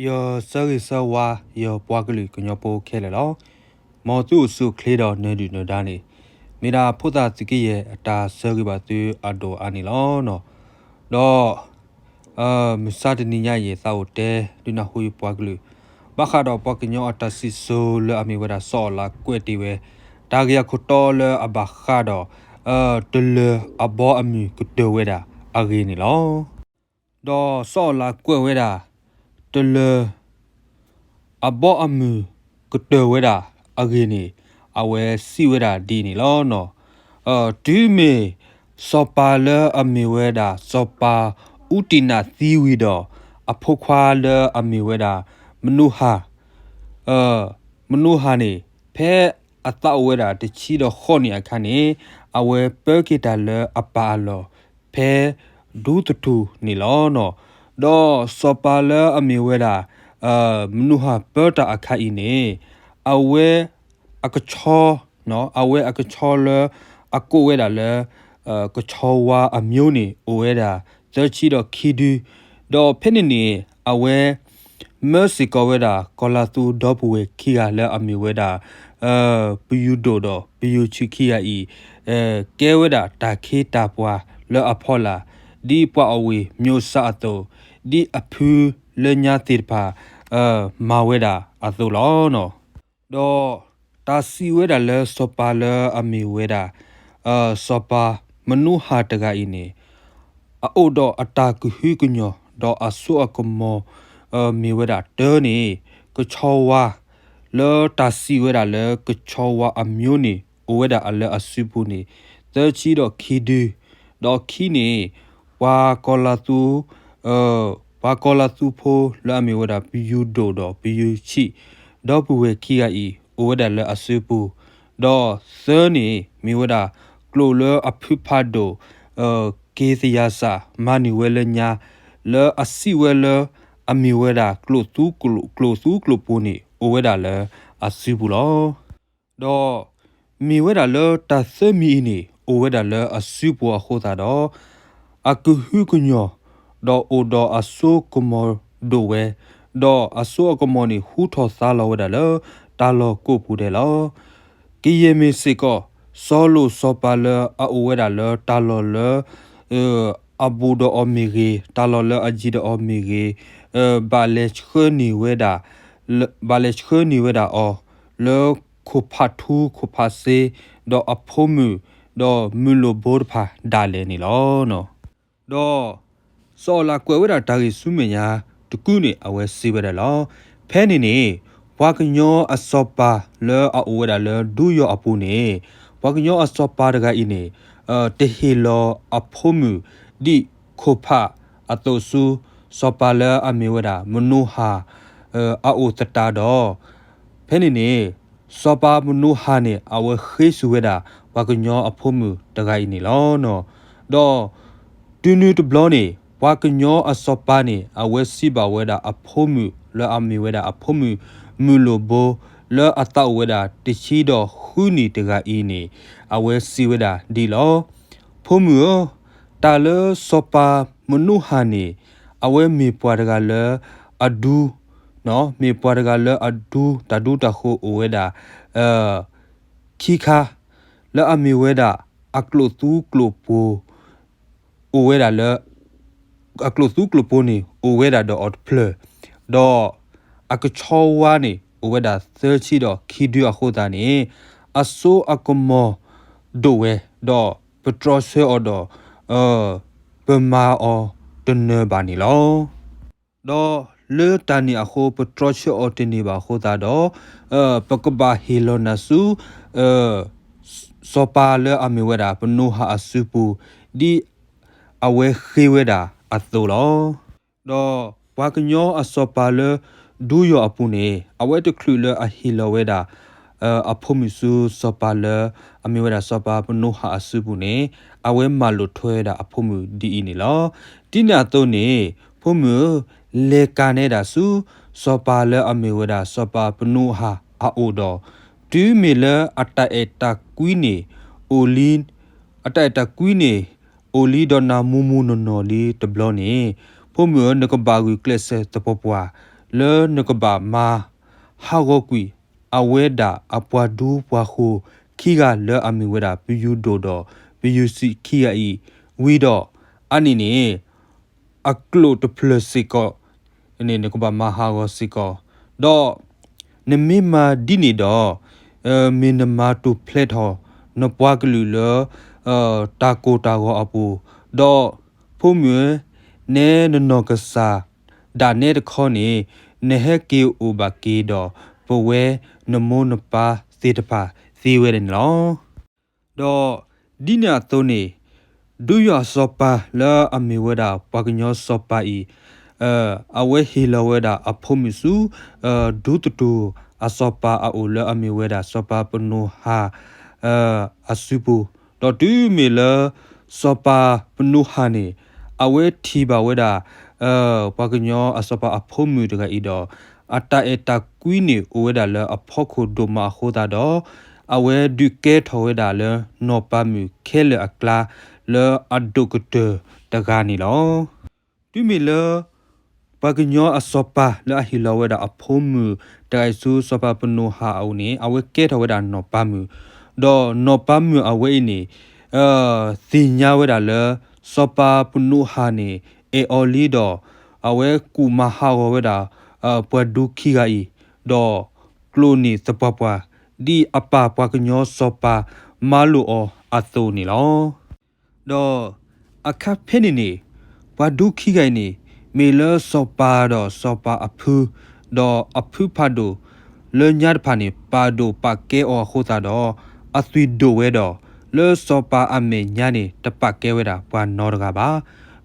ယဆၢဂ့ၤဆၢဝါ ယပှၤကလုာ်ကညီဖိခဲလၢာ်လီၤ. မ်သုအိၣ်ဆူၣ်အိၣ်ချ့ဒီးနၢၤဒုၣ်နၢၤဒါန့ၣ် မ့ၢ်ဒၣ်ဖိသၣ်သုးကယဲၢ်အတၢ်ဆၢဂ့ၤဘၣ်သုအဒိၣ်အါန့ၣ်လီၤ. ဒီး မုၢ်ဆါတနံၤညါအံၤ သးအိၣ်တဲဒုးနၢ်ဟူယပှၤကလုာ် ဘၣ်ဃးဒီးပှၤကညီအတၢ်စံၣ်စိၤလၢအမ့ၢ်ဝဲဒၣ်စီၤအၤလးကွဲးတ့ၢ်ဝဲ တၢ်ဂ့ၢ်အခိၣ်တီလၢအဘၣ်ဃးဒီး တလၢၤအဘီအမုၢ်ကတၢၢ်ဝဲဒၣ်အဂ့ၢ်န့ၣ်လီၤ. ဒီးစီၤအၤလးကွဲးဝဲဒၣ် တလၢၤ အဘီအမုၢ်ကတၢၢ်ဝဲဒၣ်အဂ့ၢ်န့ၣ် အဝဲစံးဝဲဒၣ်ဒ်အံၤန့ၣ်လီၤ. တုၤမ့ၢ်စီၤပၤလၢအမ့ၢ်ဝဲဒၣ် စီၤပၤအူတံနးသံဝံၤဒီး အဖိခွါလၢအမ့ၢ်ဝဲဒၣ် မနိဟၢ် မနိဟၢ်န့ၣ် ဖဲအသးအိၣ်ဝဲဒၣ်တဆံဒီးဃိးနံၣ်အခါန့ၣ် အဝဲပၢက့ၤတၢ်လၢအပၢ်အလီၢ် ဖဲဒူသထူၣ်န့ၣ်လီၤ. ဒီးစီၤပၤလၢအမ့ၢ်ဝဲဒၣ် မနိဟၢ်ပၢတၢ်အခါအံၤန့ၣ် အဝဲ အကဆီ အဝဲအကဆီလၢ အကိးဝဲဒၣ်လၢ ကဆီဝါအမျိုးန့ၣ် အိၣ်ဝဲဒၣ် သၢဆံဒီးခံဒု, ဒီးဖဲန့ၣ်န့ၣ် အဝဲ မၢစ့ၢ်ကီးဝဲဒၣ် ကီၤလၤသူဒီပုၢ်ဝဲၢ်ခံဂၤလၢအမ့ၢ်ဝဲဒၣ် ပယူၤဒိၣ်ဒီးပယူၤဆံးခံဂၤအံၤ ကဲဝဲဒၣ်တၢ်ခ့တၢ်ပှၤလၢအဖီလာ် ဒ်ပှၤအဝ့ၢ်မျိးစၢအသိး, ဒ်အဖုလၢညါသ့ၣ်တဖၣ် မၤဝဲဒၣ်အသိးလီၤ. ဒီးတၢ်စံးဝဲဒၣ်လၢစီၤပၤလၢအမ့ၢ်ဝဲဒၣ် စီၤပၤမနိဟၢ်တဂၤအံၤန့ၣ် အအိၣ်ဒီးအတၢ်ကဟုကညီၢ် ဒီးအစိအကမီၤ မ့ၢ်ဝဲဒၣ်တၢန့ၣ် ကဆီဝါ လၢတၢ်စံးဝဲဒၣ်လၢကဆီဝါအမျိုးန့ၣ် အိၣ်ဝဲဒၣ်အလၢအစုပူၤန့ၣ် သၢဆံဒီးခံဒု, ဒီးခံန့ၣ် ပှၤကီၤလၤသူ ပှၤကီၤလၤသူဖိလၢအမ့ၢ်ဝဲဒၣ် ပယူၤဒိၣ်ဒီးပယူၤဆံး ဒီပုၢ်ဝဲၢ်ခံဂၤအံၤ အိၣ်ဝဲဒၣ်လၢအစုပူၤ, ဒီးသၢန့ၣ် မ့ၢ်ဝဲဒၣ် ကျိာ်လၢအဖုဖးဒိၣ် က့ၤသယၤစၢ် မၤန့ၢ်ဝဲလၢညါ လၢအစံးဝဲလၢ အမ့ၢ်ဝဲဒၣ် ကျိာ်သူကျိာ်ပူၤန့ၣ် အိၣ်ဝဲဒၣ်လၢအစုပူၤလီၤ. ဒီးမ့ၢ်ဝဲဒၣ်လၢတၢ်သၢမံၤအံၤန့ၣ် အိၣ်ဝဲဒၣ်လၢအစုပူၤအဃိသတးဒီး အကဟုကညီၢ် ဒီးအိၣ်ဒီးအစိကမီၤဒိၣ်ဝဲ, ဒီးအစိအကမီၤန့ၣ် ဟူထီၣ်သါလီၤဝဲဒၣ်လၢတၢ်လီၢ်ကိးပူၤဒဲးလီၤ. ကယဲၢ်မ့ၢ်စ့ၢ်ကီး စီၤလိာ်စီၤပၤလၢအအိၣ်ဝဲဒၣ်လၢတၢ်လီၢ်လၢ အဘူးဒီးအီၤမ့ၢ်ဂ့ၤ, တၢ်လီၢ်လၢအယံၤဒီးအီၤမ့ၢ်ဂ့ၤ, ဘၣ်လဲၤဆှၢန့ၢ်ဝဲဒၣ် ဘၣ်လဲၤဆှၢန့ၢ်ဝဲဒၣ်အီၤ လၢခိၣ်ဖးထူခိၣ်ဖးစ့, ဒီးအဖိမုၣ်, ဒီးမုၢ်လိၣ်ဘိတဖၣ်ဒၣ်လဲာ်န့ၣ်လီၤ. ဒီးစီၤအၤလးကွဲးဝဲဒၣ်တၢ်ဂ့ၢ်ဆူမဲာ်ညါတကုန့ၣ် အဝဲစံးဝဲဒၣ်လီၤ. ဖဲန့ၣ်န့ၣ် ပှၤကညီအစီၤပၤလၢအအိၣ်ဝဲဒၣ်လၢဒူယီၤအပူၤန့ၣ် ပှၤကညီအစီၤပၤတဂၤအံၤန့ၣ် တဟ့ၣ်လီၤအဖိမုၣ်ဒ်ခိၣ်ဖးအသိးဆူ စီၤပၤလၢအမ့ၢ်ဝဲဒၣ် မနိဟၢ် အအိၣ်သတးဒီး ဖဲန့ၣ်န့ၣ် စီၤပၤမနိဟၢ်န့ၣ် အဝဲဃ့ဆူၣ်ဝဲဒၣ် ပှၤကညီအဖိမုၣ်တဂၤအံၤန့ၣ်လီၤ. ဒီးတုၤနုၤတဘျီန့ၣ် ပှၤကညီအစီၤပၤန့ၣ် အဝဲစံးဘၣ်ဝဲဒၣ်အဖိမုၣ်လၢအမ့ၢ်ဝဲဒၣ်အဖိမုၣ် မုၢ်လိၣ်ဘိ လၢအသးအိၣ်ဝဲဒၣ်တဆံဒီးဃုနံၣ်တဂၤအံၤန့ၣ် အဝဲစံးဝဲဒၣ်ဒ်လီၤ. ဖိမုၣ်ဧၢ, တၢ်လၢစီၤပၤမနိဟၢ်န့ၣ် အဝဲမ့ၢ်ပှၤတဂၤလၢအဒူ မ့ၢ်ပှၤတဂၤလၢအဒူ တၢ်ဒူတၢ်ဃိၤအိၣ်ဝဲဒၣ် ခံခါ လၢအမ့ၢ်ဝဲဒၣ် အကျိာ်သူကျိာ်ပူၤ အိၣ်ဝဲဒၣ်လၢ အကျိာ်သူကျိာ်ပူၤန့ၣ် အိၣ်ဝဲဒၣ်ဒီးအီၤတဖျၢၣ်, ဒီးအကဆီဝါန့ၣ် အိၣ်ဝဲဒၣ်သၢဆံဒီးခံဒုအဃိသတးန့ၣ် အစိအကမီၤဒိၣ်ဝဲ, ဒီးပတြီဆၢအီၤဒီး ပမၤအီၤတနၢၤဘၣ်န့ၣ်လီၤ. ဒီးလၢတၢ်န့ၣ်အဃိ ပတြီဆၢအီၤတန့ၢ်ဘၣ်အဃိသတးဒီး ပကဘၣ်ဟ့ၣ်လီၤနၤဆူ စီၤပၤလၢအမ့ၢ်ဝဲဒၣ် မနိဟၢ်အစုပူၤ ဒ်အဝဲဃ့ဝဲဒၣ်အသိးလီၤ. ဒီးပှၤကညီအစီၤပၤလၢ ဒူယီၤအပူၤန့ၣ် အဝဲတချုးလၢအဟ့ၣ်လီၤဝဲဒၣ် အဖိမုၣ်ဆူစီၤပၤလၢ အမ့ၢ်ဝဲဒၣ်စီၤပၤမနိဟၢ်အစုပူၤန့ၣ် အဝဲမၤလိာ်ထွဲဝဲဒၣ်အဖိမုၣ်ဒ်အံၤန့ၣ်လီၤ. ဒ်န့ၣ်အသိးန့ၣ် ဖိမုၣ်ဧၢ, လဲၤကၤနဲဒၣ်ဆူ စီၤပၤလၢအမ့ၢ်ဝဲဒၣ်စီၤပၤမနိဟၢ်အအိၣ်ဒီး တုၤမ့ၢ်လၢအတၢ်အဲၣ်တၢ်ကွံန့ၣ် အိၣ်လံ အတၢ်အဲၣ်တၢ်ကွံန့ၣ် အိၣ်လံဒီးနၤမူမူနီၢ်နီၢ်လံတဘျီန့ၣ် ဖိမုၣ်ဧၢ, နကဘၣ်ဂုာ်ကျဲးစၢးသပှၢ်ပှၢ် လၢနကဘၣ်မၤဟးဂီၤကွံာ် အဝဲဒၣ်အပှၤဒူပှၤဃိၤခံဂၤလၢအမ့ၢ်ဝဲဒၣ် ပယူၤဒိၣ်ဒီးပယူၤဆံးခံဂၤအံၤ ဝံၤဒီး အါန့ၢ်န့ၣ် အကျိာ်တဖျၢၣ်စ့ၢ်ကီးန့ၣ် နကဘၣ်မၤဟးဂီၤစ့ၢ်ကီး, ဒီးနမ့ၢ်မၤဒ်န့ၣ်ဒီး မ့ၢ်နမၤတိာ်ဖျဲးထီၣ် နပှၤကလုာ်လၢ တၢ်ကိၢ်တၢ်ဂီၤအပူၤ, ဒီးဖိမုၣ်ဧၢ, နဲနနီၢ်ကစၢ် ဒၣ်နဲတခီန့ၣ် နဟဲက့ၤအိၣ်ဘၣ်က့ၤဒီး ပဝဲနမိၢ်နပၢ်သ့ၣ်တဖၣ်သ့ဝဲဒၣ်န့ၣ်လီၤ. ဒီးဒ်န့ၣ်အသိးန့ၣ် ဒူယွၤစီၤပၤလၢအမ့ၢ်ဝဲဒၣ်ပှၤကညီစီၤပၤအံၤ အဝဲဟ့ၣ်လီၤဝဲဒၣ်အဖိမုၣ်ဆူ ဒူသတူၢ်အစီၤပၤအအိၣ်လၢအမ့ၢ်ဝဲဒၣ်စီၤပၤပနိဟၢ် အစုပူၤ, ဒီးတုၤမ့ၢ်လၢ စီၤပၤပနိဟၢ်န့ၣ် အဝဲထံၣ်ဘၣ်ဝဲဒၣ် ပှၤကညီအစီၤပၤအဖိမုၣ်တဂၤအံၤဒီး အတၢ်အဲၣ်တၢ်ကွံန့ၣ်အိၣ်ဝဲဒၣ်လၢအဖီခိၣ်ဒိၣ်မးအဃိသတးဒီး အဝဲဒုးကဲထီၣ်ဝဲဒၣ်လၢနီၢ်ပၤမုၣ်ခဲလၢာ်အကျါ လၢအဒိၣ်ကတၢၢ်တဂၤန့ၣ်လီၤ. တုၤမ့ၢ်လၢ ပှၤကညီအစီၤပၤလၢအဟ့ၣ်လီၤဝဲဒၣ်အဖိမုၣ်တဂၤအံၤဆူစီၤပၤပနိဟၢ်အအိၣ်န့ၣ် အဝဲကဲထီၣ်ဝဲဒၣ်နီၢ်ပၤမုၣ်, ဒီးနီၢ်ပၤမုၣ်အဝဲအံၤန့ၣ် သ့ၣ်ညါဝဲဒၣ်လၢ စီၤပၤပနိဟၢ်န့ၣ် အဲၣ်အီၤလံဒီး အဝဲကူၣ်မၤဟးဂီၤဝဲဒၣ် ပှၤဒူခံဂၤအံၤ, ဒီးကျိာ်န့ၢ်သပှၢ်ပှၢ် ဒ်အပၢ်ပှၤကညီစီၤပၤမၤလိာ်အီၤအသိးန့ၣ်လီၤ. ဒီးအခါဖဲန့ၣ်န့ၣ် ပှၤဒူခံဂၤအံၤန့ၣ် မ့ၢ်လၢစီၤပၤဒီးစီၤပၤအဖု, ဒီးအဖုဖးဒိၣ်လၢညါတဖၣ်န့ၣ် ပာ်ဒိၣ်ပာ်ကဲအီၤအဃိသတးဒီး အသွံၣ်ဒိၣ်ဝဲဒီး လၢစီၤပၤအမဲာ်ညါန့ၣ် တပာ်ကဲဝဲဒၣ်ပှၤနီတဂၤဘၣ်.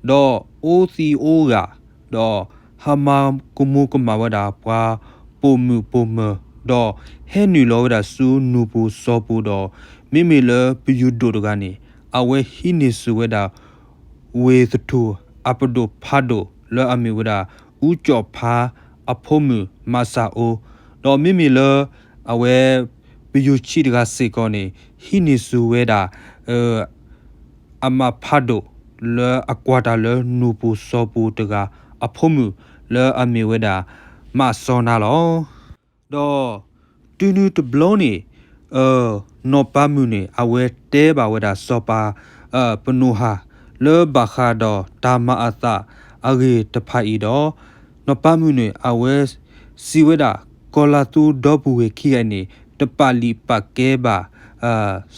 ဒီးအိၣ်သံးအိၣ်ဂၢၢ်, ဒီးဟးမၤကမူၤကမၣ်ဝဲဒၣ်ပှၤပိာ်မုၣ်ပိာ်မၢၤ, ဒီးဟဲနုာ်လီၤဝဲဒၣ်ဆူနူၢ်ပူၤစီၤပူၤဒီး မ့မ့ၢ်လၢပယူၤဒိၣ်တဂၤန့ၣ် အဝဲဟံးန့ၢ်ဆူၣ်ဝဲဒၣ် ဝ့ၢ်သထူၣ်အပဒိၣ်ဖးဒိၣ်လၢအမ့ၢ်ဝဲဒၣ် အူကၠီၣ်ဖါအဖိမုၣ်မးစၢ်အိ, ဒီးမ့မ့ၢ်လၢ အဝဲ ပယူၤဆံးတဂၤစ့ၢ်ကီးန့ၣ် ဟံးန့ၢ်ဆူၣ်ဝဲဒၣ် အမးဖးဒိၣ်လၢအကွၢ်တၢ်လၢနူၢ်ပူၤစီၤပူၤတဂၤ အဖိမုၣ်လၢအမ့ၢ်ဝဲဒၣ် မးစီနါလီၤ. ဒီးတုၤနုၤတဘျီန့ၣ် နီၢ်ပၤမုၣ်န့ၣ် အဝဲတဲဘၣ်ဝဲဒၣ်စီၤပၤ ပနိဟၢ် လၢဘၣ်ဃးဒီးတၢ်မၤအသးအဂ့ၢ်တဖၣ်အံၤဒီး နီၢ်ပၤမုၣ်န့ၣ် အဝဲစံးဝဲဒၣ် ကီၤလၤသူဒီပုၢ်ဝဲၢ်ခံဂၤအံၤန့ၣ် တပာ်လုၢ်ပာ်ကဲဘၣ်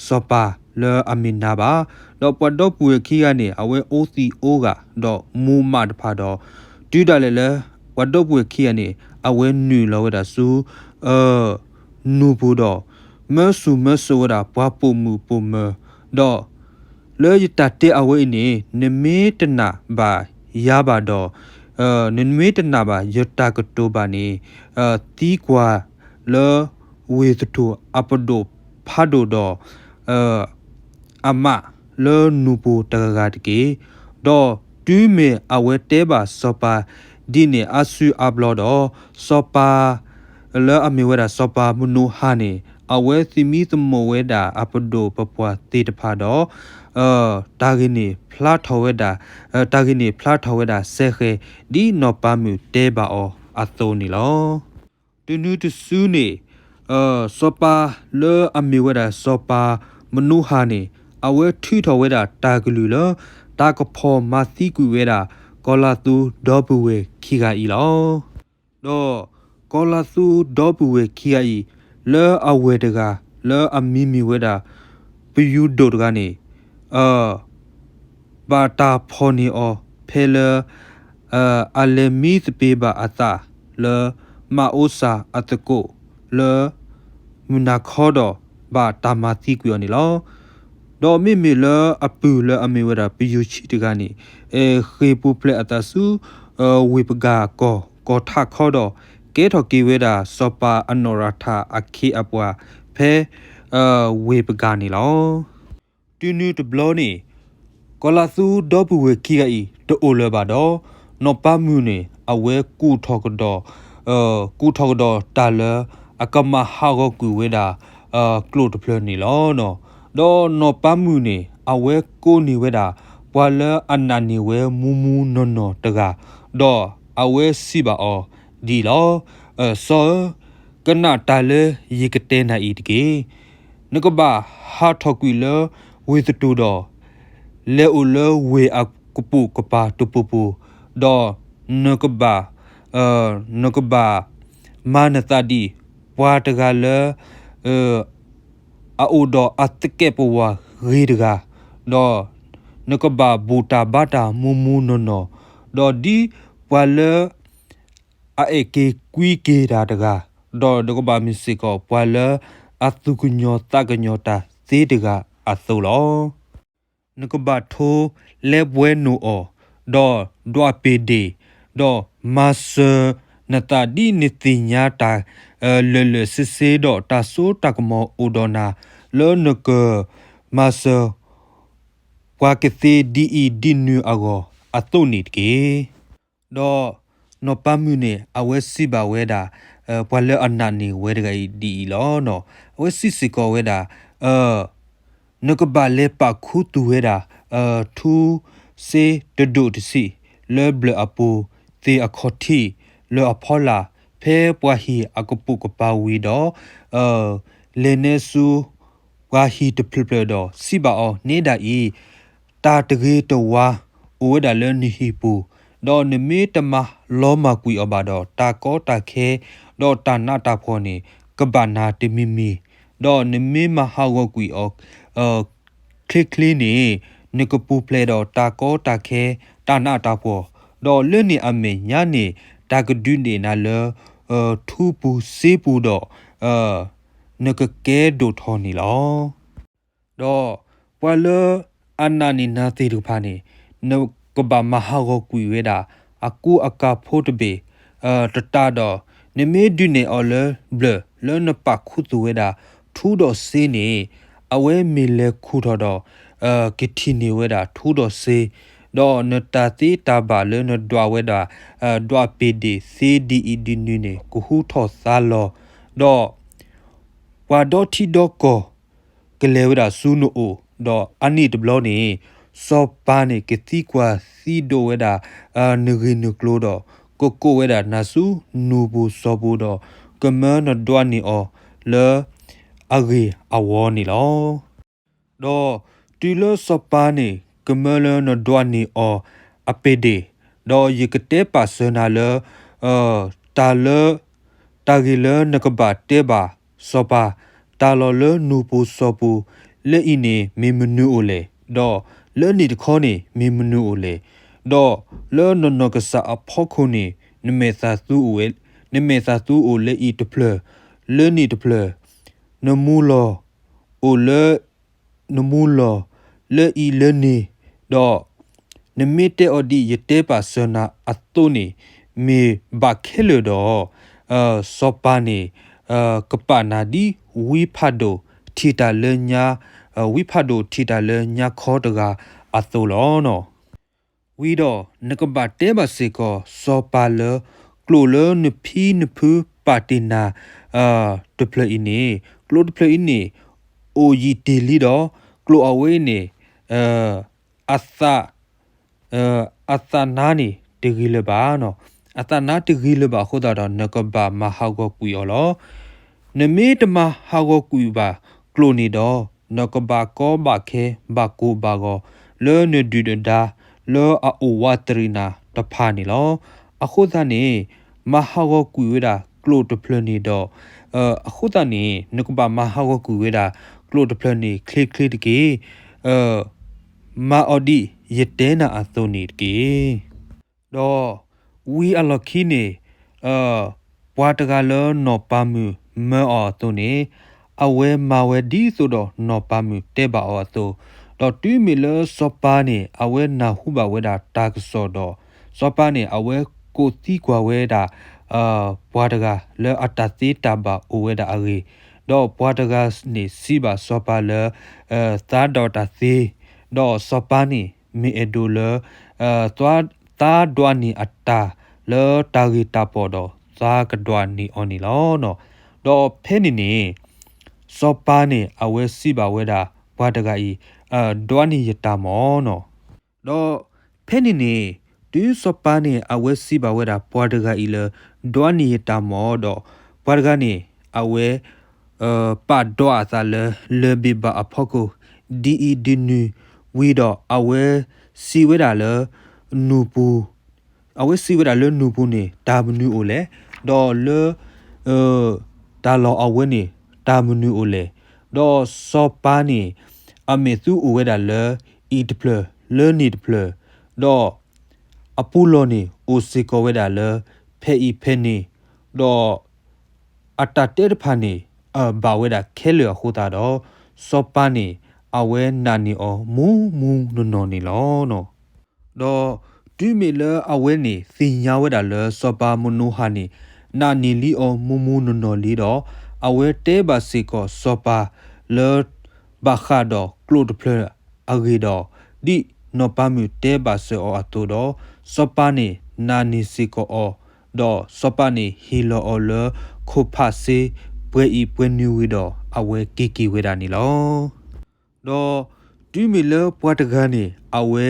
စီၤပၤလၢအမ့ၢ်နၤဘၣ်. ဒီးပှၤဒီပုၢ်ဝဲၢ်ခံဂၤန့ၣ် အဝဲအိၣ်သံးအိၣ်ဂၢၢ် ဒီးမူးမးတဖၣ်ဒီး တုၤဒၣ်လဲာ်လၢ ပှၤဒီပုၢ်ဝဲၢ်ခံဂၤန့ၣ် အဝဲနုာ်လီၤဝဲဒၣ်ဆူ နူၢ်ပူၤဒီး မၢဆူၣ်မၢစိးဝဲဒၣ်ပှၤပိာ်မုၣ်ပိာ်မၢၤ, ဒီး လၢယတၢ်တဲအဝဲအံၤန့ၣ် နမ့ၢ်တနာ်ဘၣ်ယၤဘၣ်ဒီး နမ့ၢ်တနာ်ဘၣ်ယတၢ်ကတိၤဘၣ်န့ၣ် သံကွၢ်လၢ ဝ့ၢ်သထူၣ်အပဒိၣ်ဖးဒိၣ်ဒီး အမးလၢနူၢ်ပူၤတဂၤဂၤတက့ၢ်. ဒီးတုၤမ့ၢ်အဝဲတဲဘၣ်စီၤပၤဒ်န့ၣ်အစုအါဘျီဒီး စီၤပၤ လၢအမ့ၢ်ဝဲဒၣ်စီၤပၤမနိဟၢ်န့ၣ် အဝဲသုးမံသမိးဝဲဒၣ်အပဒိၣ်ပပှၢ်သ့ၣ်တဖၣ်ဒီး တၢ်ဂ့ၢ်န့ၣ်ဖျါထီၣ်ဝဲဒၣ် တၢ်ဂ့ၢ်န့ၣ်ဖျါထီၣ်ဝဲဒၣ်စဲဃဲၤ ဒ်နီၢ်ပၤမုၣ်တဲဘၣ်အီၤအသိးန့ၣ်လီၤ. တုၤနုၤတစုန့ၣ် စီၤပၤလၢအမ့ၢ်ဝဲဒၣ်စီၤပၤမနိဟၢ်န့ၣ် အဝဲထုးထီၣ်ဝဲဒၣ်တၢ်ကလုၢ်လၢ တၢ်ကဖီၣ်မၤသံကွံာ်ဝဲဒၣ် ကီၤလၤသူဒီပုၢ်ဝဲၢ်ခံဂၤအံၤလီၤ. ဒီးကီၤလၤသူဒီပုၢ်ဝဲၢ်ခံဂၤအံၤ လၢအဝဲၢ်တဂၤ လၢအမံၤမ့ၢ်ဝဲဒၣ် ပယူၤဒိၣ်တဂၤန့ၣ် ဘၣ်တၢ်ဖီၣ်န့ၢ်အီၤဖဲလၢ အလဲၤမံသပ့ၤဘၣ်အသးလၢ မၤအိစၢ်အသကိးလၢ မုၢ်နၤခီဒီး ဘၣ်တၢ်မၤသံကွံာ်အီၤန့ၣ်လီၤ. ဒီးမ့မ့ၢ်လၢအပုၢ်လၢအမ့ၢ်ဝဲဒၣ်ပယူၤဆံးတဂၤန့ၣ် ဃ့ၢ်ပူၤဖျဲးအသးဆူ ဝ့ၢ်ပကၢ်ကီၢ်ထးခီဒီး ကဲထီၣ်က့ၤဝဲဒၣ်စီၤပၤအနီၢ်ရၤထၢ်အခ့အပှၤ ဖဲ ဝ့ၢ်ပကၢ်န့ၣ်လီၤ. တုၤနုၤတဘျီန့ၣ် ကီၤလၤသူဒီပုၢ်ဝဲၢ်ခံဂၤအံၤ တအိၣ်လၢၤဘၣ်ဒီး နီၢ်ပၤမုၣ်န့ၣ် အဝဲကူၣ်ထီၣ်ကဒီး ကူၣ်ထီၣ်ကဒီးတၢ်လၢ အကမၤဟးဂီၤကွံာ်ဝဲဒၣ် ကျိာ်တဖျၢၣ်န့ၣ်လီၤ. ဒီးနီၢ်ပၤမုၣ်န့ၣ် အဝဲကိးန့ၢ်ဝဲဒၣ် ပှၤလၢအနာ်န့ၢ်ဝဲမူမူနီၢ်နီၢ်တဂၤ, ဒီးအဝဲစံးဘၣ်အီၤ ဒ်အံၤလီၤ. စီၤဧၢ, ကနၣ်တၢ်လၢယကတဲနၤအံၤတက့ၢ်. နကဘၣ်ဟးထီၣ်ကွံာ်လၢဝ့ၢ်သတူၢ်ဒီး လဲၤအိၣ်လၢဝ့ၢ်အကပိာ်ကပၤတပူၤပူၤ, ဒီးနကဘၣ် နကဘၣ်မၤနသးဒ်ပှၤတဂၤလၢ အအိၣ်ဒီးအသကဲးပဝးဂ့ၤတဂၤ, ဒီးနကဘၣ်ဘူၣ်တၢ်ဘါတၢ်မူမူနီၢ်နီၢ်, ဒီးဒ်ပှၤလၢ အအဲၣ်က့ၤကွံက့ၤတၢ်တဂၤ, ဒီးနကဘၣ်မ့ၢ်စ့ၢ်ကီးပှၤလၢအသူၣ်ကညီၤသးကညီၤတၢ်သ့တဂၤအသိးလီၤ. နကဘၣ်ထိလဲၤပှဲၤနိၣ်အီၤ, ဒီးဒွးပ့ၤဒ့ၣ်, ဒီးမၤစၢၤနသးဒ်နသ့ၣ်ညါတၢ် လၢာ်လၢာ်ဆ့ဆ့, ဒီးတၢ်စိတၢ်ကမီၤအိၣ်ဒီးနၤ, လၢနကမၤစၢၤပှၤကသ့ဒ်အံၤဒ်နုၤအဂီၢ်အသိးန့ၣ်တက့ၢ်. ဒီးနီၢ်ပၤမုၣ်န့ၣ် အဝဲစံးဘၣ်ဝဲဒၣ် ပှၤလၢအနာ်န့ၢ်ဝဲတဂၤအံၤဒ်အံၤလီၤ. အဝဲစံးစ့ၢ်ကီးဝဲဒၣ် နကဘၣ်လဲၤပာ်ခူသူၣ်ဝဲဒၣ် ထူစ့တဒိၣ်တဆံး လၢဘျၢၣ်အပူၤသ့ၣ်အခီၣ်ထံး လၢအဖီလာ် ဖဲပှၤဟံၣ်အကပိာ်ကပၤဝံၤဒီး လဲၤနဲဆူပှၤဟံၣ်တဖျၢၣ်ဖျၢၣ်ဒီးစံးဘၣ်အီၤ, နဲဒၣ်အံၤ တၢ်တဂ့ၤတဝါအိၣ်ဝဲဒၣ်လၢနဟံၣ်ပူၤ, ဒီးနမ့ၢ်တမၤလီၤမၢ်ကွံာ်အီၤဘၣ်ဒီး တၢ်ကီတၢ်ခဲ ဒီးတၢ်နးတၢ်ဖှီၣ်န့ၣ် ကဘၣ်နၤတမံၤမံၤ, ဒီးနမ့ၢ်မၤဟးဂီၤကွံာ်အီၤ ချ့ချ့န့ၣ် နကပူၤဖျဲးဒီးတၢ်ကီတၢ်ခဲ တၢ်နးတၢ်ဖှီၣ်, ဒီးလၢန့ၣ်အမဲာ်ညါန့ၣ် တၢ်ကဒုးနဲၣ်နၤလၢ ထူပူၤစ့ပူၤဒီး နကကဲဒိၣ်ထီၣ်န့ၣ်လီၤ. ဒီးပှၤလၢအနာ်န့ၢ်နၤသ့ၣ်တဖၣ်န့ၣ် နကဘၣ်မၤဟးဂီၤကွံာ်ဝဲဒၣ် အကူအကၤဖိတဘ့ၣ် တတးဒီး နမ့ၢ်ဒုးနဲၣ်အီၤလၢဘျၢၣ် လၢနပာ်ခူသူၣ်ဝဲဒၣ် ထူဒီးစ့န့ၣ် အဝဲမ့ၢ်လဲၤခူၣ်ထီၣ်ဒီး ကထံၣ်န့ၢ်ဝဲဒၣ်ထူဒီးစ့, ဒီးနတၢ်သ့တၢ်ဘၣ်လၢနဒွးဝဲဒၣ် ဒွးပ့ၤဒ့ၣ်သ့ဒ်အံၤဒ်နုၤန့ၣ် ကဟူထီၣ်သါလီၤ. ဒီးပှၤဒီထံဒီကီၢ် ကလဲၤဝဲဒၣ်ဆူနအိၣ်, ဒီးအနံၣ်တဘျီန့ၣ် စီၤပၤန့ၣ် ကသံကွၢ်သံဒိးဝဲဒၣ် နဂ့ၢ်နကျိၤဒီး ကကိးဝဲဒၣ်နၤဆူနူၤပူၤစီၤပူၤဒီး ကမၢနဒွးန့ၢ်အီၤလၢအဂ့ၢ်အဝီန့ၣ်လီၤ. ဒီးတုၤလၢစီၤပၤန့ၣ် ကမၢလၢနဒွးန့ၢ်အီၤအပ့ၤဒ့ၣ်, ဒီးယကတဲပာ်စၢၤနၤလၢ တၢ်လၢ တၢ်ဂ့ၢ်လၢနကဘၣ်တဲဘၣ်စီၤပၤ, တၢ်လီၢ်လၢနူၤပူၤစီၤပူၤ လၢအံၤန့ၣ် မ့ၢ်မနုၤအိၣ်လဲၣ်, ဒီးလၢန့ၣ်တခီန့ၣ် မ့ၢ်မနုၤအိၣ်လဲၣ်, ဒီးလၢနနီၢ်ကစၢ်အဖီခိၣ်န့ၣ် နမဲာ်သၣ်သူအိၣ်ဝဲ, နမဲာ်သၣ်သူအိၣ်လၢအံၤတဖျၢၣ် လၢန့ၣ်တဖျၢၣ်, နမူလီၢ်အိၣ်လၢ နမူလီၢ်လၢအံၤလၢန့ၣ်, ဒီးနမ့ၢ်တဲအီၤဒ်ယတဲပာ်စၢၤနၤအသိးန့ၣ် မ့ၢ်ဘၣ်ခဲလၢာ်ဒီး စီၤပၤန့ၣ် ကပာ်နၤဒ်ဝံဖးဒိၣ်ထံၣ်တၢ်လၢညါ, ဝံဖးဒိၣ်ထံၣ်တၢ်လၢညါခီတဂၤအသိးလီၤ. ဝံၤဒီးနကဘၣ်တဲဘၣ်စ့ၢ်ကီးစီၤပၤလၢ ကျိာ်လၢနဖံနဖုပာ်တ့ၢ်နၤ တဖျၢၣ်အံၤန့ၣ်, ကျိာ်တဖျၢၣ်အံၤန့ၣ် အိၣ်ယံာ်တ့ၢ်လံဒီး ကျိာ်အဝဲအံၤန့ၣ် အသး အသးနါန့ၣ်တဂ့ၤလၢၤဘၣ်, အသးနါတဂ့ၤလၢၤဘၣ်အဃိသတးဒီး နကဘၣ်မၤဟးဂီၤကွံာ်အီၤလီၤ. နမ့ၢ်တမၤဟးဂီၤကွံာ်ဘၣ်ကျိာ်န့ၣ်ဒီး နကဘၣ်ကီဘၣ်ခဲဘၣ်ကိၢ်ဘၣ်ဂီၤ လၢနဒုၣ်နဒါလၢအအိၣ်ဝးတရံးနၤတဖၣ်န့ၣ်လီၤ. အဃိသတးန့ၣ် မၤဟးဂီၤကွံာ်ဝဲဒၣ်ကျိာ်တဖျၢၣ်န့ၣ်ဒီး အဃိသတးန့ၣ် နကဘၣ်မၤဟးဂီၤကွံာ်ဝဲဒၣ်ကျိာ်တဖျၢၣ်န့ၣ်ချ့ချ့တက့ၢ်. မၤအီၤဒ်ယတဲနၤအသိးန့ၣ်တက့ၢ်. ဒီးဝံၤအလီၢ်ခံန့ၣ် ပှၤတဂၤလၢနီၢ်ပၤမုၣ်မၢအီၤအသိးန့ၣ် အဝဲမၤဝဲဒ်သိးဒီးနီၢ်ပၤမုၣ်တဲဘၣ်အီၤအသိး, ဒီးတုၤမ့ၢ်လၢစီၤပၤန့ၣ် အဝဲနၢ်ဟူဘၣ်ဝဲဒၣ်တၢ်ကစီၣ်ဒီး စီၤပၤန့ၣ် အဝဲကိးသံကွၢ်ဝဲဒၣ် ပှၤတဂၤလၢအတၢ်သ့တၢ်ဘၣ်အိၣ်ဝဲဒၣ်အဂ့ၢ်, ဒီးပှၤတဂၤန့ၣ်စံးဘၣ်စီၤပၤလၢ သးဒီးတၢ်သ့, ဒီးစီၤပၤန့ၣ် မ့ၢ်အဲၣ်ဒိးလၢ သးဒွးန့ၢ်အတၢ်လၢတၢ်ဂ့ၢ်တၢ်ပီၢ်ဒီး သးကဒွးန့ၢ်အီၤန့ၣ်လီၤ. ဒီးဖဲန့ၣ်န့ၣ် စီၤပၤန့ၣ် အဝဲစံးဘၣ်ဝဲဒၣ်ပှၤတဂၤအံၤ ဒွးန့ၢ်ယတၢ်မၢ်နီၤ. ဒီးဖဲန့ၣ်န့ၣ် တုၤစီၤပၤန့ၣ် အဝဲစံးဘၣ်ဝဲဒၣ်ပှၤတဂၤအံၤလၢ ဒွးန့ၢ်ယတၢ်မီၢ်ဒီး ပှၤတဂၤန့ၣ် အဝဲ ပာ်ဒွးအသးလၢ လၢၢ်ဘ့ၣ်ဘၣ်အဖီခိၣ် ဒ်အံၤဒ်နုၤဝံၤဒီး အဝဲစံးဝဲဒၣ်လၢ နူၢ်ပူၤ အဝဲစံးဝဲဒၣ်လၢနူၢ်ပူၤန့ၣ် တၢ်မနုၤအိၣ်လဲၣ်, ဒီးလၢ တၢ်လီၢ်အဝဲန့ၣ် တၢ်မနုၤအိၣ်လဲၣ်, ဒီးစီၤပၤန့ၣ် အမဲာ်သူအိၣ်ဝဲဒၣ်လၢ အံၤတဖျၢၣ် လၢန့ၣ်တဖျၢၣ်, ဒီး အပူၤလီၢ်န့ၣ် အိၣ်စ့ၢ်ကီးဝဲဒၣ်လၢ ဖဲအံၤဖဲန့ၣ်, ဒီး အတၢ်တဲတဖၣ်န့ၣ် အၢၣ်ဘၣ်ဝဲဒၣ်ခဲလၢာ်အဃိသတးဒီး စီၤပၤန့ၣ် အဝဲနာ်န့ၢ်အီၤမူမူနီၢ်နီၢ်န့ၣ်လီၤ. ဒီးတုၤမ့ၢ်လၢအဝဲန့ၣ် သ့ၣ်ညါဝဲဒၣ်လၢစီၤပၤမနိဟၣ်န့ၣ် နာ်န့ၢ်လံအီၤမူမူနီၢ်နီၢ်လံဒီး အဝဲတဲဘၣ်စ့ၢ်ကီးစီၤပၤလၢ ဘၣ်ဃးဒီးကျိာ်တဖျၢၣ်အဂ့ၢ်ဒီး ဒ်နီၢ်ပၤမုၣ်တဲဘၣ်စၢၤအီၤအသိးဒီး စီၤပၤန့ၣ်နာ်န့ၢ်စ့ၢ်ကီးအီၤ, ဒီးစီၤပၤန့ၣ်ဟ့ၣ်လီၤအီၤလၢခိၣ်ဖးစ့ ပှဲၤအံၤပှဲၤနုၤဝံၤဒီး အဝဲက့ၤက့ၤဝဲဒၣ်န့ၣ်လီၤ. ဒီးတုၤမ့ၢ်လၢပှၤတဂၤန့ၣ် အဝဲ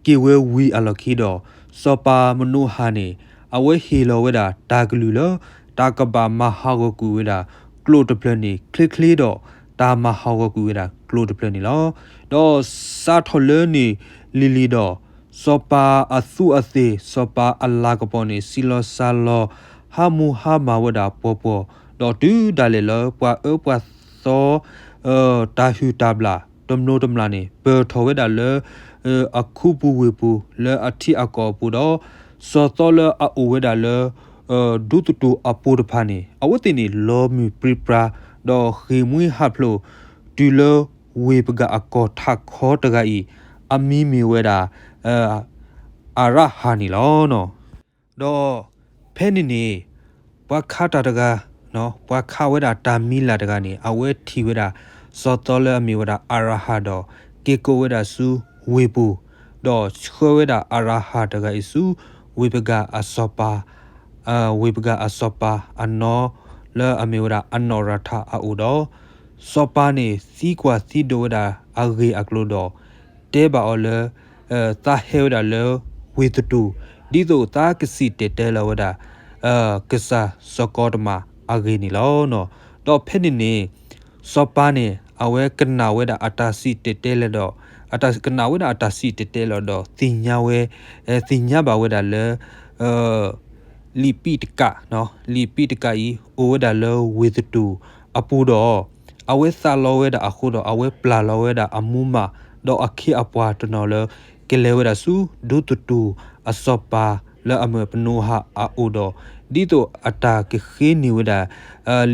က့ၤဝဲဝံၤအလီၢ်ခံဒီး စီၤပၤမနိဟၣ်န့ၣ် အဝဲဟ့ၣ်လီၤဝဲဒၣ်တၢ်ကလုၢ်လၢ တၢ်ကဘၣ်မၤဟးဂီၤကွံာ်ဝဲဒၣ်ကျိာ်တဖျၢၣ်န့ၣ် ချ့ချ့ဒီး တၢ်မၤဟးဂီၤကွံာ်ဝဲဒၣ်ကျိာ်တဖျၢၣ်န့ၣ်လီၤ. ဒီးစးထီၣ်လၢန့ၣ်လံၤလံၤဒီး စီၤပၤအသူးအသ့ၣ် စီၤပၤအလၤကပီၤန့ၣ် စံးလီၤစှၤလီၤ ဟးမူဟးမၤဝဲဒၣ်ပှီၤပှီၤ, ဒီးတုၤဒၣ်လဲာ်လၢပှၤအၢပှၤသီ တၢ်ဟုၣ်တၢ်ဘျၣ် တမျိးတမျာ်န့ၣ် ပၢၢ်ထီၣ်ဝဲဒၣ်လၢ အခူပူၤဝ့ၢ်ပူၤ လၢအထံအကီၢ်အပူၤဒီး စီၤသီလၢအအိၣ်ဝဲဒၣ်လၢ ဒူသတူၢ်အပူၤတဖၣ်န့ၣ် အဝဲသ့ၣ်န့ၣ်လီၤမုၢ်ပြံပြါ ဒီးဃ့ၢ်မှံဟးဖျိး တုၤလၢဝ့ၢ်ပကၢ်အကီၢ်ထးခီတဂၤအံၤ အမံၤမ့ၢ်ဝဲဒၣ် အၤရဟၣ်န့ၣ်လီၤ. ဒီးဖဲန့ၣ်န့ၣ် ပှၤခးတၢ်တဂၤ ပှၤခးဝဲဒၣ်တၢ်မံၤလၢ်တဂၤန့ၣ် အဝဲထံၣ်ဝဲဒၣ် စီၤသီလၢအမ့ၢ်ဝဲဒၣ်အၤရဟၣ်ဒီး က့ၤကိးဝဲဒၣ်ဆူဝ့ၢ်ပူၤ, ဒီးဆှၢဝဲဒၣ်အၤရဟၣ်တဂၤအံၤဆူ ဝ့ၢ်ပကၢ်အစီၤပၤ ဝ့ၢ်ပကၢ်အစီၤပၤအနီၢ် လၢအမ့ၢ်ဝဲဒၣ်အနီၢ်ရၤထၣ်အအိၣ်ဒီး စီၤပၤန့ၣ်သံကွၢ်သံဒိးဝဲဒၣ်အဂ့ၢ်အကျိၤဒီး တဲဘၣ်အီၤလၢ သးဟဲဝဲဒၣ်လၢဝ့ၢ်သတူၢ် ဒ်သိးသးကစံၣ်တဲၤတဲလီၤဝဲဒၣ် ကစၢ်စီၤကီတမၤအဂ့ၢ်န့ၣ်လီၤ. ဒီးဖဲန့ၣ်န့ၣ် စီၤပၤန့ၣ် အဝဲကနၣ်ဝဲဒၣ်အတၢ်စံၣ်တဲၤတဲလီၤဒီး အတၢ်ကနၣ်ဝဲဒၣ်အတၢ်စံၣ်တဲၤတဲလီၤဒီး သ့ၣ်ညါဝဲ သ့ၣ်ညါဘၣ်ဝဲဒၣ်လၢ လံာ်ပံာ်တကး လံာ်ပံာ်တကးအံၤ အိၣ်ဝဲဒၣ်လၢဝ့ၢ်သတူၢ်အပူၤဒီး အဝဲသးလီဝဲဒၣ်အဃိဒီး အဝဲပျၢ်လီၤဝဲဒၣ်အမူမၢ် ဒီးအခ့အပှၤတနီၤလၢ ကလဲၤဝဲဒၣ်ဆူ ဒူသတူၢ်အစီၤပၤလၢအမ့ၢ်ပနိဟၣ်အအိၣ်ဒီး ဒ်သိးအတၢ်ကဃ့န့ၢ်ဝဲဒၣ်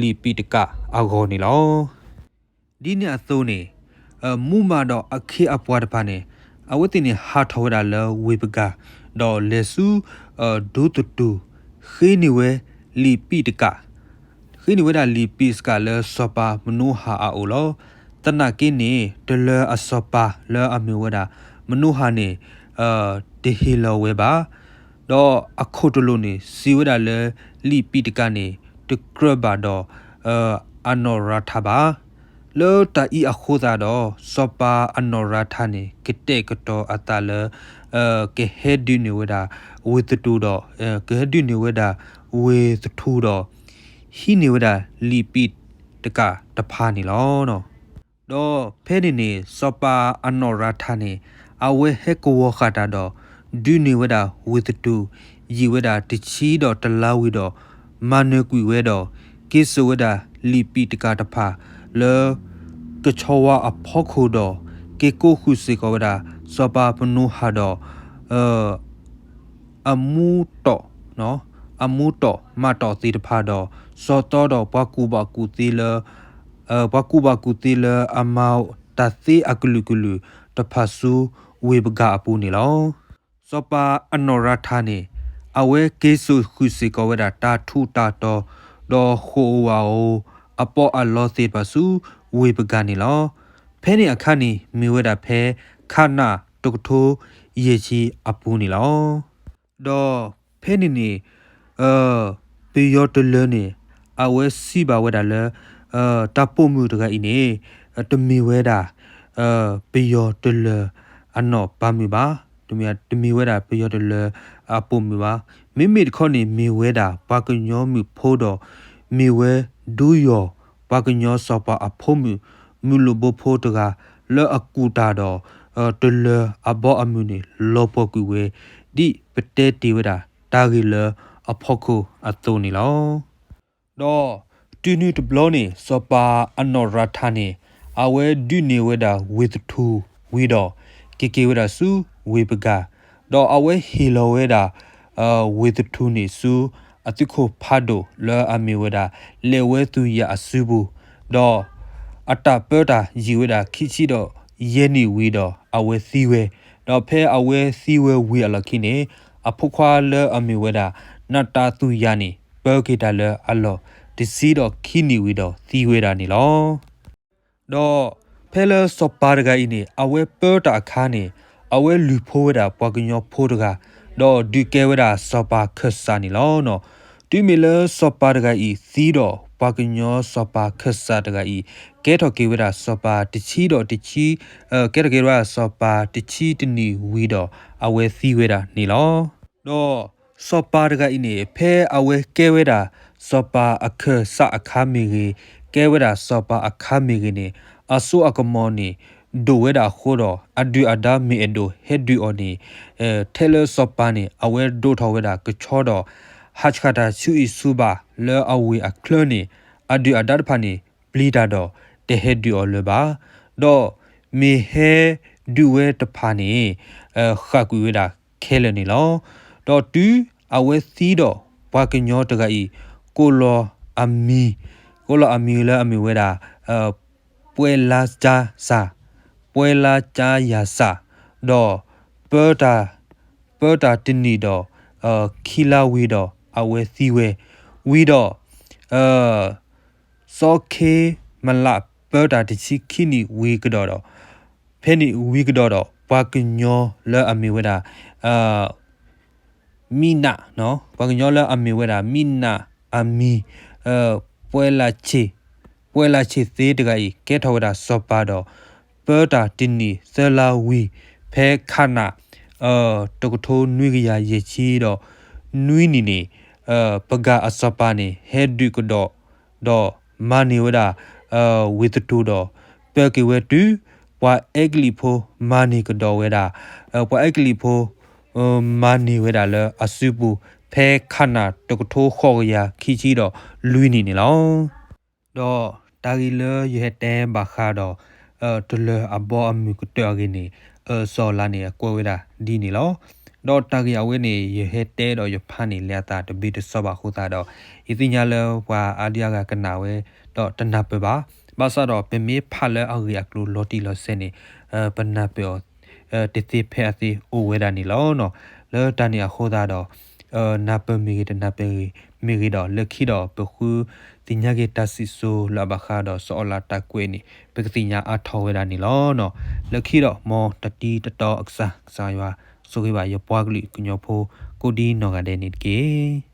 လံာ်ပံာ်တကးအဂီၢ်န့ၣ်လီၤ. ဒ်န့ၣ်အသိးန့ၣ် မူမၢ်ဒီးအခ့အပှၤတဖၣ်န့ၣ် အဝဲသ့ၣ်န့ၣ်ဟးထီၣ်ဝဲဒၣ်လၢဝ့ၢ်ပကၢ် ဒီးလဲၤဆူ ဒူသတူၢ် ဃ့န့ၢ်ဝဲလံာ်ပံာ်တကး ဃ့န့ၢ်ဝဲဒၣ်လံာ်ပံာ်တကးလၢစီၤပၤမနိဟၣ်အအိၣ်လီၤ. သနာ်က့န့ၣ် တလၢအစီၤပၤလၢအမ့ၢ်ဝဲဒၣ် မနိဟၣ်န့ၣ် တဟ့ၣ်လီၤဝဲဘၣ်. ဒီးအခိၣ်တလိာ်န့ၣ် စံးဝဲဒၣ်လၢ လံာ်ပံာ်တကးန့ၣ် တကြၢးဘၣ်ဒီး အနီၢ်ရၤထၣ်ဘၣ်. လၢတၢ်အံၤအဃိသတးဒီး စီၤပၤအနီၢ်ရၤထၣ်န့ၣ် ကတဲာ်ကတီၤအသးလၢ ကဟဲဒုးန့ၢ်ဝဲဒၣ် ဝ့ၢ်သတူၢ်ဒီး ကဟဲဒုးန့ၢ်ဝဲဒၣ် ဝ့ၢ်သထူဒီး ဟံးန့ၢ်ဝဲဒၣ်လံာ်ပံာ်တကးတဖၣ်န့ၣ်လီၤ. ဒီးဖဲန့ၣ်န့ၣ် စီၤပၤအနီၢ်ရၤထၣ်န့ၣ် အဝဲဟဲကဝီၤဃာ်တၢ်ဒီး ဒုးန့ၢ်ဝဲဒၣ်ဝ့ၢ်သတူၢ် ယံာ်ဝဲဒၣ်တဆံဒီးတလါဝံၤဒီး မၤနၢၤကွံာ်ဝဲဒီး က့ၤစိာ်ဝဲဒၣ်လံာ်ပံာ်တကးတဖၣ်လၢ ကဆီဝါအဖီခိၣ်ဒီး က့ၤကိးဃုာ်စ့ၢ်ကီးဝဲဒၣ် စီၤပၤမနိဟၣ်ဒီး အမူတီၣ် အမူတီၣ်မၤတီၣ်သ့ၣ်တဖၣ်ဒီး စီၤသီဒီးပှၤကူၣ်ဘၣ်ကူၣ်သ့လၢ ပှၤကူၣ်ဘၣ်ကူၣ်သ့လၢအမၤတၢ်သ့အကလုာ်ကလုာ်တဖၣ်ဆူဝ့ၢ်ပကၢ်အပူၤန့ၣ်လီၤ. စီၤပၤအနီၢ်ရၤထၣ်န့ၣ် အဝဲက့ၤစိာ်ဃုာ်စ့ၢ်ကီးဝဲဒၣ်တၢ်ထူးတၢ်တီၤ ဒီးဃိာ်ဝးဧိၤအပီးအလီသ့ၣ်တဖၣ်ဆူဝ့ၢ်ပကၢ်န့ၣ်လီၤ. ဖဲန့ၣ်အခါန့ၣ် မ့ၢ်ဝဲဒၣ်ဖဲ ခးနၣ်တကထိယဲၢ်ဆံအပူၤန့ၣ်လီၤ. ဒီးဖဲန့ၣ်န့ၣ် ပယီၤတလၢန့ၣ် အဝဲစံးဘၣ်ဝဲဒၣ်လၢ တၢ်ပိာ်မုၣ်တဂၤအံၤန့ၣ် တမ့ၢ်ဝဲဒၣ် ပယီၤတလၢအနီၢ်ပၤမုၣ်ဘၣ်. တမ့ၢ်ဝဲဒၣ်ပယီၤတလၢၤအပိာ်မုၣ်ဘၣ်. မ့မ့ၢ်တခီန့ၣ် မ့ၢ်ဝဲဒၣ်ပှၤကညီမုၣ်ဖိဒီး မ့ၢ်ဝဲဒူယီၢ် ပှၤကညီစီၤပၤအဖိမုၣ် မုၢ်လိၣ်ဘိဖိတဂၤ လၢအကူၣ်တၢ်ဒီး တလၢၤအဘီအမုၢ်န့ၣ် လီၤပှီၢ်ကွံာ်ဝဲ ဒ်ပတဲတ့ၢ်ဝဲဒၣ် တၢ်ဂ့ၢ်လၢအဖီခိၣ်အသိးန့ၣ်လီၤ. ဒီးတုၤနုၤတဘျီန့ၣ် စီၤပၤအနီၢ်ရၤထၣ်န့ၣ် အဝဲဒုးန့ၢ်ဝဲဒၣ်ဝ့ၢ်သထူဝံၤဒီး က့ၤက့ၤဝဲဒၣ်ဆူဝ့ၢ်ပကၢ်, ဒီးအဝဲဟ့ၣ်လီၤဝဲဒၣ် ဝ့ၢ်သထူန့ၣ်ဆူ အသုးခိၣ်ဖးဒိၣ်လၢအမ့ၢ်ဝဲဒၣ် လဲၤဝဲသူၣ်ယၤအစုပူၤ, ဒီး အတၢ်ပၢတၢ်ယံာ်ဝဲဒၣ်ခံဆံဒီးယဲၢ်နံၣ်ဝံၤဒီး အဝဲသံဝဲ, ဒီးဖဲအဝဲသံဝဲဝံၤအလီၢ်ခံန့ၣ် အဖိခွါလၢအမ့ၢ်ဝဲဒၣ် နးတၤသူၣ်ယၤန့ၣ် ပၢက့ၤတၢ်လၢအလီၢ် တဆံဒီးခံနံၣ်ဝံၤဒီးသံဝဲဒၣ်န့ၣ်လီၤ. ဒီးဖဲလၢစီၤပၤတဂၤအံၤန့ၣ် အဝဲပၢတၢ်အခါန့ၣ် အဝဲလုၢ်ဖိဝဲဒၣ်ပှၤကညီဖိတဂၤ, ဒီးဒုးကဲဝဲဒၣ်စီၤပၤခၢၣ်စးန့ၣ်လီၤ. တုၤမ့ၢ်လၢစီၤပၤတဂၤအံၤသံဒီး ပှၤကညီစီၤပၤခၢၣ်စးတဂၤအံၤ ကဲထီၣ်က့ၤဝဲဒၣ်စီၤပၤတဆံဒီးတဆံ, ကဲထီၣ်က့ၤဝဲဒၣ်စီၤပၤတဆံတနံၣ်ဝံၤဒီး အဝဲသံဝဲဒၣ်န့ၣ်လီၤ. ဒီးစီၤပၤတဂၤအံၤန့ၣ် ဖဲအဝဲကဲဝဲဒၣ် စီၤပၤအခၢၣ်စးအခါမ့ၢ်ဂ့ၤ, ကဲဝဲဒၣ်စီၤပၤအခါမ့ၢ်ဂ့ၤန့ၣ် အစိအကမီၤန့ၣ် ဒိၣ်ဝဲဒၣ်အဃိဒီး အဒုၣ်အဒါမ့ၢ်အဲၣ်ဒိးဟဲဒုးအီၤန့ၣ် ထဲလၢစီၤပၤန့ၣ် အဝဲဒိးထီၣ်ဝဲဒၣ်ကဆီဒီး ဟးဆှၣ်တၢ်ဆူအံၤဆူဘၣ်လၢအဝ့ၢ်အချၢန့ၣ် အဒုၣ်အဒါတဖၣ်န့ၣ် ပျံၤတၢ်ဒီး တဟဲဒုးအီၤလၢၤဘၣ်. ဒီးမ့ၢ်ဟဲဒုးဝဲတဖၣ်န့ၣ် ဃၣ်ကွံာ်ဝဲဒၣ်ခဲလၢာ်န့ၣ်လီၤ. ဒီးတုၤအဝဲသံဒီး ပှၤကညီတဂၤအံၤ ကိးလီၤအမံၤ, ကိးလီၤအမံၤလၢအမ့ၢ်ဝဲဒၣ် ပှဲၤလါကၠါစၢ်, ပှဲၤလါကၠါယၤစၢ်, ဒီး ပၢတၢ်တနံၣ်ဒီး ခံလါဝံၤဒီး အဝဲသံဝဲ, ဝံၤဒီး စီၤခ့မလး ပၢတၢ်တဆံခံနံၣ်ဝံၤကဒီးဒီး ဖဲန့ၣ်ဝံၤကဒီးဒီး ပှၤကညီလၢအမ့ၢ်ဝဲဒၣ် မံနး, ပှၤကညီလၢအမ့ၢ်ဝဲဒၣ် မံနးအမံၤ ပှဲၤလးဆ့ၣ်, ပှဲၤလးဆ့ၣ်သ့တဂၤအံၤ ကဲထီၣ်ဝဲဒၣ်စီၤပၤဒီး ပၢတၢ်တနံၣ်သၢလါဝံၤ ဖဲခးနး တကထိနွံကယၤယဲၢ်ဆံဒီး နွံနံၣ်န့ၣ် ပကၢ်အစီၤပၤန့ၣ် ဟဲဒုးကဒီး ဒီးမၤန့ၢ်ဝဲဒၣ် ဝ့ၢ်သထူဒီး ပၢက့ၤဝဲတုၤ ပှၤအဲကလံးဖိမၤန့ၢ်ကဒီးဝဲဒၣ်, ပှၤအဲကလံးဖိ မၤန့ၢ်ဝဲဒၣ်လၢအစုပူၤ ဖဲခးနးတကထိဃိးကယၤခံဆံဒီးလွံၢ်နံၣ်န့ၣ်လီၤ. ဒီးတၢ်ဂ့ၢ်လၢယဟဲတဲဘၣ်ဃးဒီး တလၢၤအဘီအမုၢ်ကတၢၢ်အဂ့ၢ်န့ၣ် စီၤအၤလးန့ၣ် အကွဲးဝဲဒၣ်ဒ်န့ၣ်လီၤ. ဒီးတၢ်ဂ့ၢ်အဝဲန့ၣ် ယဟဲတဲဒီးယဖးန့ၣ် လဲၤအသးတဘၣ်တစီဘၣ်အဃိသတးဒီး ယသ့ၣ်ညါလၢပှၤအါဒံအါဂၤကနၣ်ဝဲ ဒီးတနၢ်ပၢၢ်ဘၣ်. ဘၣ်ဆၣ်ဒီးပမ့ၢ်ဖးလၢအဂ့ၢ်အကျိၤလီၤတံၢ်လီၤဆဲးန့ၣ် ပနၢ်ပၢၢ်အီၤ တသ့ဖဲအသ့အိၣ်ဝဲဒၣ်န့ၣ်လီၤ. လၢတၢ်န့ၣ်အဃိသတးဒီး နၢ်ပၢၢ်မ့ၢ်ဂ့ၤ တနၢ်ပၢၢ်မ့ၢ်ဂ့ၤဒီး လၢခံဒီးပဃုသ့ၣ်ညါက့ၤတၢ်စံၣ်စိၤလၢအဘၣ်ဃးဒီးစီၤအၤလးတၢ်ကွဲးန့ၣ် ပကသ့ၣ်ညါအါထီၣ်ဝဲဒၣ်န့ၣ်လီၤ. လၢခံဒီးမ်တံတတီအကစၢ် ကစၢ်ယွၤဆိၣ်ဂ့ၤဘၣ်ယပှၤကလုာ်ကညီဖိ ကိးဒံနီၢ်ဂၤဒဲးန့ၣ်တက့ၢ်.